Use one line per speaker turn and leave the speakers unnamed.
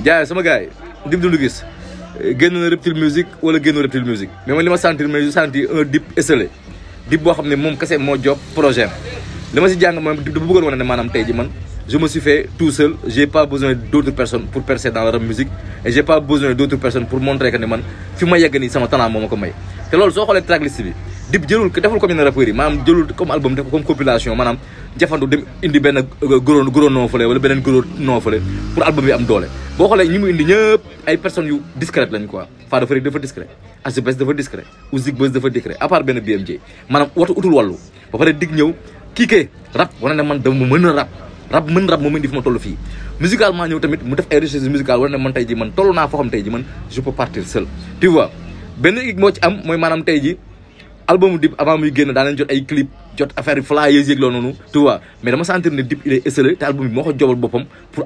jaay sama gars yi Dip Doundou Guiss génn na Reptile Music wala génn Reptile Music mais man li ma sentir mais je sentis un Dip esselé Dip boo xam ne moom kese moo job projet am li ma si jàng moom Dip dafa bëggoon wane ne maanaam tey ji man je me suis fait tout seul j'ai pas besoin d'autres personnes pour percer dans la rap musique et j'ai pas besoin d'autres personnes pour montrer que ne man fi ma yegg nii sama talent moo ma ko may te loolu soo xoolee tracklist bi Dip jëlul deful comme yenn rappeurs yi maanaam jëlul comme album def ko comme compilation maanaam jafandu dem indi benn gros non fële wala beneen gros non fële pour album bi am doole boo xoolee ñi mu indi ñëpp ay personnes yu discrètes lañ quoi Fada Freddy dafa discret Asbes dafa discret Ouzik Buzz dafa discret à part benn BMJ maanaam watu utul wàllu ba pare dig ñëw kiikee rap wane ne man dama mën a rap moom indi fi ma toll fii musicalement ñëw tamit mu def ay recherche musicale wane ne man tey ji man toll naa foo xam tey ji man je peux partir seul tu vois benn moo ci am mooy maanaam tey ji album Dip avant muy génn daa leen jot ay clip jot affaire flyers yëg loo noonu tu vois mais dama sentir ne Dip il est esselé te album bi moo ko jobal boppam pour